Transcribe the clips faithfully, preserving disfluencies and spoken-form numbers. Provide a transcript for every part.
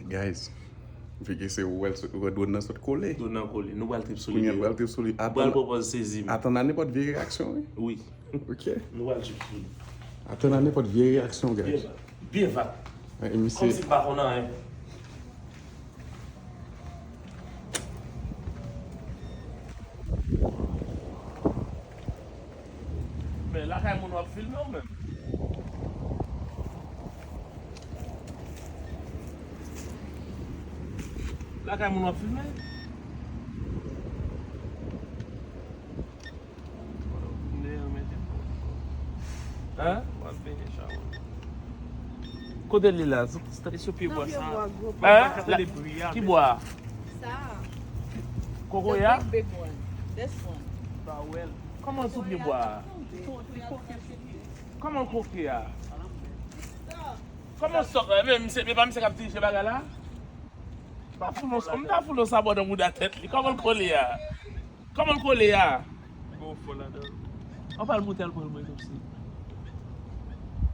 Guys, vi ke se ou wè l sot, ou wè dwòn nan sot kole. Dwòn nan kole. Nou pral trip sou li. Kounye a l pral trip sou li. Pral pwopoze sezi m. Atann a nenpòt vye reyaksyon, wi. Wi. Ok. Nou pral trip sou li. Atann a nenpòt vye reyaksyon, guys. Byen va. Byen va. Kòmsi m pa konn anyen. Men lakay moun w ap filme ou menm. Lakay moun w ap filme. Hein? Kote li la? Sou, sou pye bwa sa. Hein? Ki bwa? Sa. Kokoya? The big, big one. This one. Kòman sou pye bwa? Kòman koke a? Kòman sòk la? Men misye, men pa misye k ap dirije bagay la? M ta foule yon, m ta foule yon sabò nan mouda tèt li. Kòman l kole a? Kòman l kole a? Li gen yon fò ladan l. An pa l moute al pran l mwen tou si.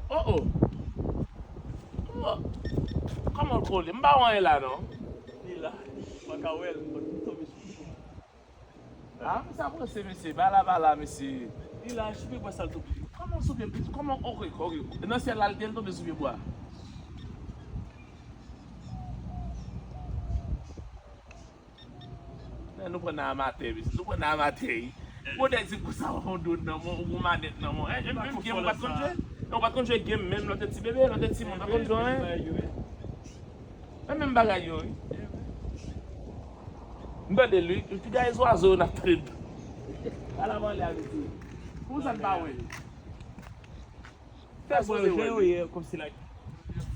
Oh, oh. Oh. Kòman l kole? M pa wè anyen la non. Li la. M pa ka wè l. M tonbe sou. Ah, misye ap ranse, mesye. Bala, bala, mesye. Li la, sou pye bwa sa l tonbe. Kòman sou pye, kòman, ok, ok. Nan syèl la, l te, l tonbe sou pye bwa. Men nou pran nan amatè, mesye. Nou pran nan amatè, wi. Ou te di konsa, ou gon dwòn nan men w, ou gon manèt nan men w. Eh, eh, menm game ou pa t konn jwe? Ou pa t konn jwe game menm lè w te ti bebe, lè w te timoun, ou pa t konn jwe anyen? E menm bagay yo, wi. M tande l, wi. Piga e zwazo yo n ap tande. Ala m ale avè tou. Pou sa n pa wè l. Fè bwè yo jan yo ye, kòmsi like,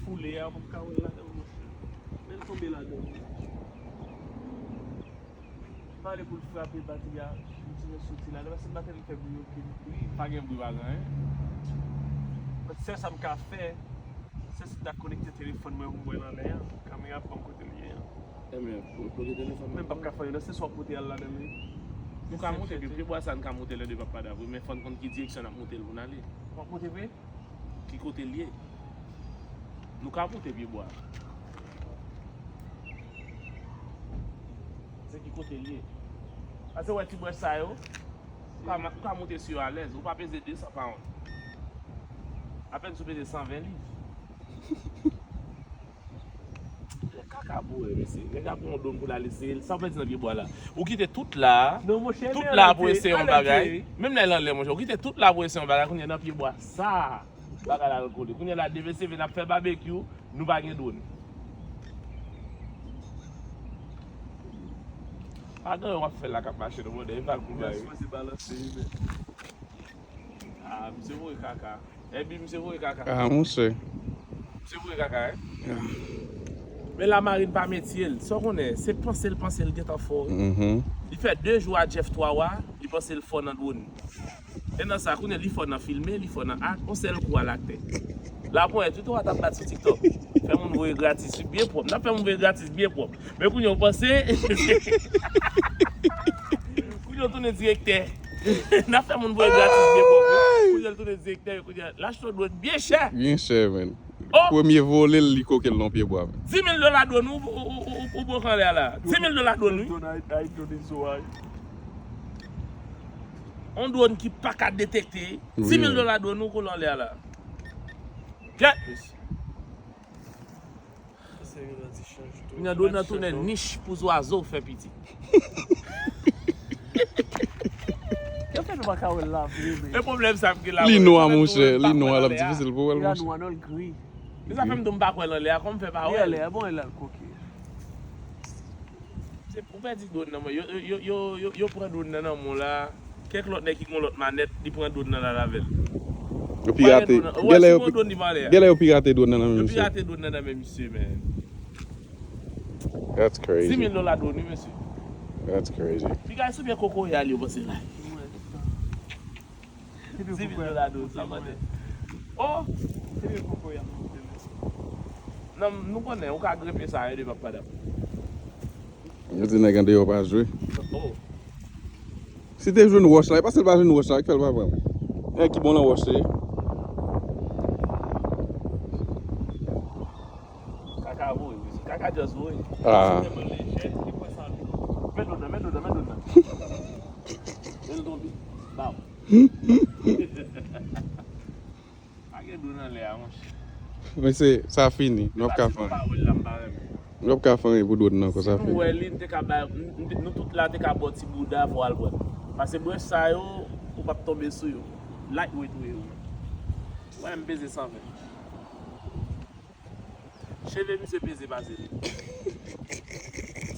foule a, ou p ap ka wè l ladan l, monchè. Men l tonbe ladan l. Pale pou l frape batri a, pou ti nèg soti la. Lè pase m pa tande fè bri yo, bri, bri. Pa gen bri, pa gen anyen. Sèl sa m ka fè, se si m ta konekte telefòn mwen pou m wè l anlè a. Kamera pa m kote l ye a. Ebyen, ploge telefòn nan. Men m p ap ka fè anyen, se swa w pote al ladan l, wi. Nou ka monte, pye, pye bwa sa, n ka monte lè de p ap pada vre, men fò n konn ki direksyon n ap monte l pou n ale. W ap monte vre? Ki kote l ye? Nou ka monte pye bwa. Se ki kote l ye? Pase wè ti brèch sa yo? Ou ka, ou ka monte sou yo alèz. Ou pa peze de san pound. Apèn si w peze san ven liv. Kaka pou wè, mesye. Nèg la pran yon dwòn pou l al eseye l. Sa w pèdi nan pye bwa la? Ou kite tout la. Non, monchè, tout la pou eseye yon bagay. Menm lè l anlè, monchè. Ou kite tout la pou eseye yon bagay. Kounye a nan pye bwa sa. Bagay la al kole. Kounye a la, demen se vin ap fè babekyou. Nou pa gen dwòn. Pa gen yon w ap fè la k ap mache nan mòdèy. E pa l pou bay. Misye sipoze balanse, wi, men. Ah, misye voye kaka. Epi misye voye kaka. Ah, monchè. Misye voye kaka, hein? Ah. Men Lamarin pa metye l. Sa w konnen, se panse l panse l gentan fò, wi. Mhm. Li fè de jou a Jeff twa wa, li panse l fò nan dwòn. E nan sa, kounye a li fò nan filme, li fò nan ak, yon sèl kou al atè. La, pwen, tout wa t ap bat sou TikTok. Fè moun voye gratis, wi, byen pwòp. N ap fè moun voye gratis, byen pwòp. Men kounye a w panse, kounye a w tounen direktè. N ap fè moun voye gratis byen pwòp, wi. Kounye a l tounen direktè, kounye a l achte yon dwòn byen chè. Byen chè, man. Oh! Premye vole l, li koke l nan pye bwa, man. Dis mil dola dwòn ou, ou, ou, ou, ou bwoke anlè a la. Dis mil dola dwòn, wi. Yon dwòn ki pa ka detekte. Dis mil dola dwòn ou kole anlè a la. Kèt! Kounye a dwòn nan tounen nich pou zwazo fè pitit. Yo fè nou pa ka wè l la vre, men. E pwoblèm sa m gen la. Li nwa, monchè, li nwa, l ap difisil pou wè l, monchè. Li nwa non, l gri. E sa fè m di w m pa kwè l anlè a, kòman m fè pa wè l? Li anlè a, bon, e la l koke. Se, ou pèdi dwòn nan men w. Yo, yo, yo, yo, yo pran dwòn nan nan men w la. Kèk lòt nèg ki gon lòt manèt, li pran dwòn nan la avè l. Yo pirate. Genlè yo pi-, genlè yo pirate dwòn nan nan men misye. Yo pirate dwòn nan nan men misye, men. That's crazy. Dis mil dola dwòn, wi, mesye. That's crazy. Piga sou byen kokoye a li yo panse la. Dis mil dola dwòn, sa mande. Oh! Non, nou konnen, ou ka grenpe sa, e de p ap padap. Yo di nèg andeyò pa jwe. Oh. Si te jwenn wòch la, e paske l pa jwenn wòch la, ki fè l pa pran l. Nèg ki bon nan wòch, se. Kaka, bon. Kaka just voye. Ah. Tèlman lejè, li pran sa lou. Men dlo nan, men dlo nan, men dlo nan. Men l tonbe. Baw. Pa gen dlo nan lè a, monchè. Men se, sa fini. Nou ap ka fè anyen. Pawòl la, m pa renmen. Nou ap ka fè anyen pou dlo nan, kon sa Si nou fini. Wè li, n te ka bay, n- n- nou tout la te ka bò ti bouda pou al pran. Pase brèch sa yo, ou p ap tonbe sou yo. Lightweight ou ye ou. Wè, m peze san ven. Cheve misye peze pase li.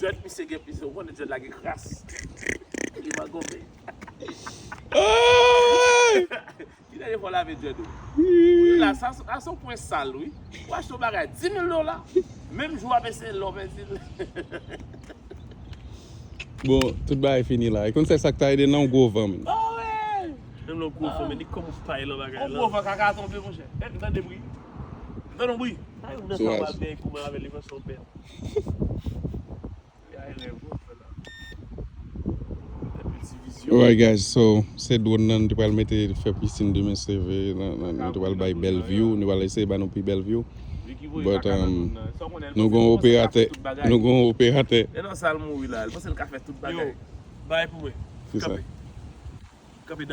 Dread misye gen pise, ou konnen dread la gen kras. Li pa gonbe. Ay! Ki dènye fwa w lave dread ou? Wi la, sa sa se yon pwen sal, wi. Ou achte yon bagay dis mil dola, menm jou w ap eseye lè w pèdi l. Bon, tout bagay fini la. E konn sèl sa k ta ede nan yon gwo van, men. Oh, wi! Menm lè w gwo fò, men li kòm ou tay lan bagay lan. Yon gwo van kaka tonbe, monchè. Eh, m tande bri. M tande yon bri. Sa yon nan sa w ap gen kouman avè li, konsa w pè. Ay, rèv, ou fè la. Ti vizyon. Alright guys, so se drone nan nou te pral mete fè pisin demen seve, nan, nan, nou te pral bay bèl view, nou te pral eseye ba nou pi bèl view. But um, nou gon operatè, nou gon operatè. E nan sa l mouri la, l panse l ka fè tout bagay. Bay pou mwen. Se sa. Kanpe